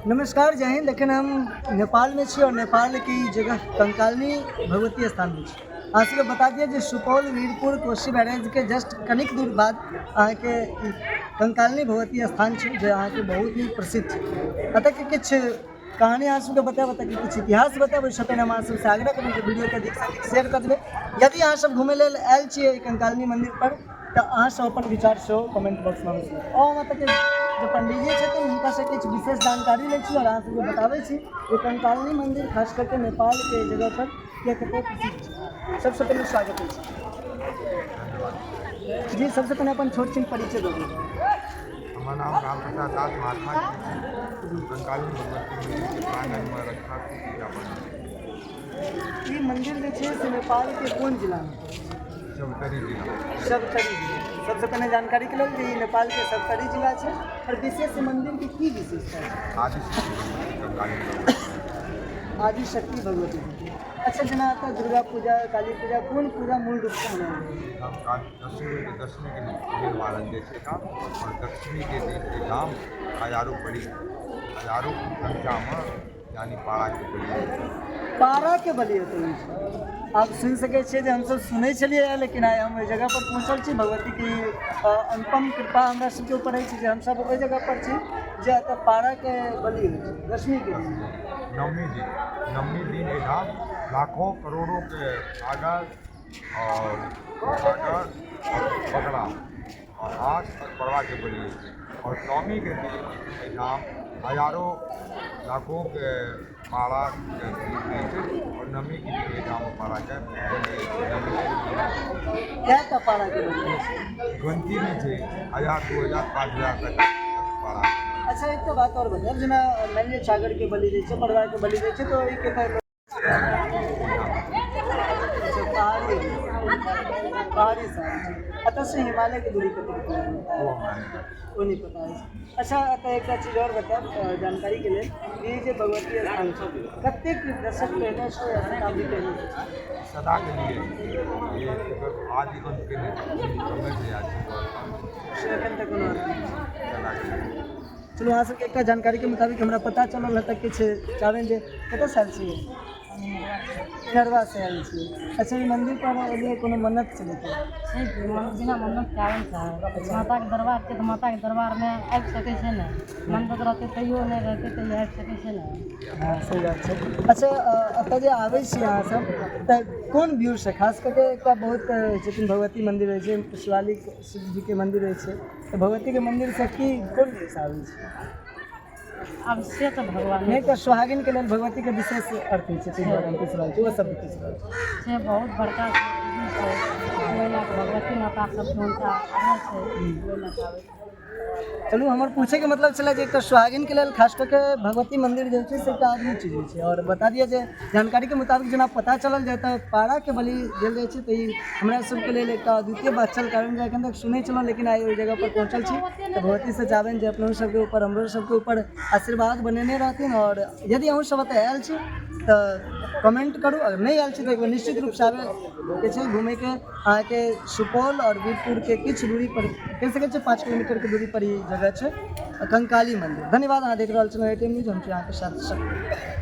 नमस्कार, जय हिंद। एखन हम नेपालमे छी और नेपालके ई जगह कंकालिनी भगवती स्थानमे छी। अहाँ सबके बता दिअ जे सुपौल वीरपुर कोसी बैरेजके जस्ट कनिक दूर बाद अहाँके ई कंकालिनी भगवती स्थान छै, जे अहाँके बहुत ही प्रसिद्ध छै। एतऽके किछु कहानी अहाँ सबके बतायब, एतऽके किछु इतिहास बतायब। ओहिसँ पहिने हम अहाँ सबसँ आग्रह करब जे वीडियोके अधिकसँ अधिक शेयर कऽ देबै। यदि अहाँ सब घुमै लेल आयल छियै एहि कंकालिनी मन्दिरपर, तऽ अहाँ सब अपन विचार सेहो कमेंट बॉक्समे अवश्य लिखब। आओर हम एतऽके जे पंडीजी छथिन, हुनकासँ किछु विशेष जानकारी लै छी आओर अहाँ सबके बताबै छी जे कंकालिनी मन्दिर खास कऽ के नेपालके जगह पर किया कते प्रसिद्ध छै। सबसँ पहिने स्वागत अछि जी। सबसँ पहिने अपन छोट छिन परिचय दऽ दिअ। हमर नाम राम प्रसाद दास महात्मा जी छी। हम कंकालिनी भगवती मन्दिरके प्राङ्गणमे रक्षा छी, पूजा पाठ। ई मन्दिर जे छै से नेपालके कोन जिलामे पड़ै छै? सप्तरी जिला। सप्तरी जिला। सबसँ पहिने जानकारीके लेल जे ई नेपालके सप्तरी जिला छै। आओर विशेष मन्दिरके की विशेषता छै? आदिशक्ति भगवती कंकालिनी भगवती। आदिशक्ति भगवती। अच्छा, जेना एतऽ दुर्गा पूजा, काली पूजा, कोन पूजा मूल रूपसँ मनायल जाइ छै? हम दशमी, दशमीके दिन मानल जाइ छै एहिठाम। आओर दशमीके दिन एहिठाम हजारो बलि, हजारो संख्यामे, यानी पाराके बलि होइ छै। पाराके बलि एतऽ होइ छै। आप सुनि सकै छियै जे हमसब सुनै छलियै, लेकिन आइ हम ओहि जगह पर पहुँचल छी। भगवतीके अनुपम कृपा हमरा सबके ऊपर अछि जे हमसब ओहि जगह पर छी जे एतऽ पाराके बलि होइ छै दशमीके दिन। नवमी दिन, नवमी दिन एहिठाम लाखों करोड़ोके छागर आओर छागर आओर बकरा आओर हाथ आओर पड़वाके बलि होइ छै। आओर नवमीके दिन एहिठाम हजारो लाखोके पाराके बलि होइ छै। आओर नवमीके दिन एहिठाम पाराके बलि होइ छै नवमीके दिन। कएटा पाराके बलि होइ छै? गिनती नहि छै, 1000, 2000, 5000 तक पारा। अच्छा, एकटा बात आओर बतायब। जेना मानि लिअ छागरके बलि दै छै, पड़वाके बलि दै छै, तऽ ओहिके तऽ अच्छा पहाड़ी पहाड़ी सँ आयल छै। एतऽसँ हिमालयके दूरी कतेक दूर? ओ हमरा नहि पता। ओ नहि पता अछि। अच्छा, एतऽ एकटा चीज आओर बतायब जानकारीके लेल, ई जे भगवती स्थान छै, कतेक दशक पहिनेसँ या शताब्दी पहिनेसँ छै? सदाके लिए ये, एकर आदि अन्तके नहि समय से आयल छै। से एखन तक कोनो अन्त नहि छै। सदाके लिए। चलू, अहाँ सबके एकटा जानकारीके मुताबिक हमरा पता चलल हँ तऽ किछु चाहबनि जे कतऽसँ आयल छियै? इनरवासँ आयल छियै। अच्छा, ई मन्दिर पर एलियै, कोनो मन्नत छलै की? छै कि बिना मन्नत के आबै छै? माताके दरबार छै तऽ माताके दरबारमे आबि सकै छै ने। मन्नत रहतै तैयो, नहि रहतै तैयो आबि सकै छै ने। हँ, सही बात छै। अच्छा, एतऽ जे आबै छी अहाँसब तऽ कोन व्यू सँ? खास कऽ के एकटा बहुत छथिन भगवती मन्दिर होइ छै, शिवालिक शिवजीके मन्दिर होइ छै, तऽ भगवतीके मन्दिरसँ की कोन व्यू सँ आबै छै? आब से तऽ भगवान नहि तऽ सोहागिनके लेल भगवतीके विशेष अर्थ होइ छै, ताहि दुआरे हम पूछि रहल छी, ओ सब पूछि रहल छी। छै, बहुत बड़का छै। ओहि लए कऽ भगवती माता सबके हुनका आदर छै, ओहि लए कऽ आबै छै। चलू, हमर पूछैके मतलब छलै जे एकटा सोहागिनके लेल खास कऽ के भगवती मन्दिर जे होइ छै से एकटा अद्भुत चीज होइ छै। आओर बता दिअ जे जानकारीके मुताबिक जेना पता चलल जे एतऽ पाराके बलि देल जाइ छै, तऽ ई हमरा सबके लेल एकटा अद्वितीय बात छल, कारण जे एखन तक सुनै छलहुँ, लेकिन आइ ओहि जगहपर पहुँचल छी। तऽ भगवतीसँ चाहबनि जे अपनो सबके ऊपर, हमरो सबके ऊपर आशीर्वाद बनेने रहथिन। आओर यदि अहूँ सब एतऽ आयल छी तऽ कमेंट करू। अगर नहि आयल छी तऽ एकबेर निश्चित रूपसँ आबैके छै घुमैके। अहाँके सुपौल आओर वीरपुरके किछु दूरी पर, कहि सकै छियै 5 किलोमीटरके दूरी पर ई जगह छै, कंकाली मन्दिर। धन्यवाद। अहाँ देख रहल छलहुँ एटीएम न्यूज, हम छी अहाँके साथ।